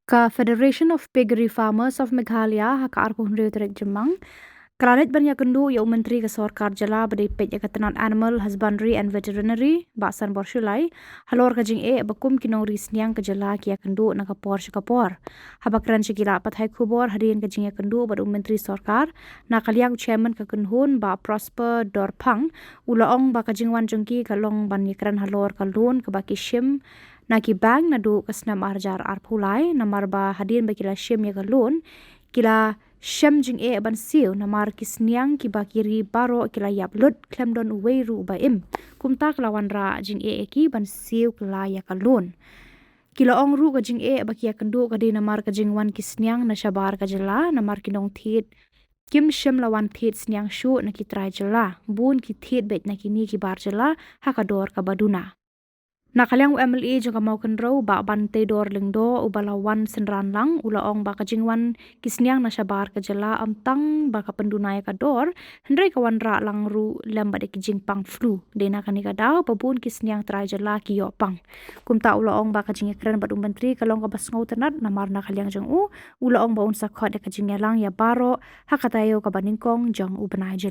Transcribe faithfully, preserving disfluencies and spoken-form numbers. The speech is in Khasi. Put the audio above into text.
Ka Federation of Piggery Farmers of Meghalaya ha ka arphew hynriew tarik Jymmang ka la leit ban ïakynduh ïa u Myntri ka Sorkar Jylla ba dei peit ïa ka tnat Animal Husbandry and Veterinary, Bah Sanbor Shullai, halor ka jingeh ba kum ki nongri sniang ka jylla ki ïakynduh na ka por sha ka por. Haba kren sha ki lad pathai khubor hadien ka jingïakynduh bad u Myntri Sorkar na ka liang u Chairman ka kynhun, Bah Prosper Dorphang, u la ong ba ka jingwan jong ki ka long ban ïakren halor ka loan kaba ki shim na ki bank naduh ka snem ar hajar arphew lai, namar ba hadien ba ki la shim ïa ka loan, ki la shem jingeh ban siew namar ki sniang kiba ki ri baroh ki la ïap lut, khlem don uwei ruh ba im. Kumta ka la wanrah jingeh ïa ki ban siew kylla ïa ka loan. Ki la ong ruh ka jingeh ba ki ïakynduh ka dei namar ka jingwan ki sniang na shabar ka jylla, namar ki nongthied kim shym la wan thied sniang shuh na ki trai jylla. Bun ki thied beit na kine ki bar jylla ha ka dor kaba duna. Na ka liang u M L A jong ka Mawkynrew, Bah Banteidor Lyngdoh, uba la wan synran lang, u la ong ba ka jingwan ki sniang na shabar ka jylla ym tang ba ka pynduna ïa ka dor, hynrei ka wanrah lang ruh lem bad ïa ki jingpang flu. Dei na kane ka daw ba bun ki sniang trai jylla ki ïoh pang. Kumta u la ong ba ka jingïakren bad u Myntri ka long kaba sngewtynnat, namar na ka liang jong u, u la ong ba un sa khot ïa ka jingïalang ïa baroh ha ka taïew kaba nyngkong jong u bnai Jylliew.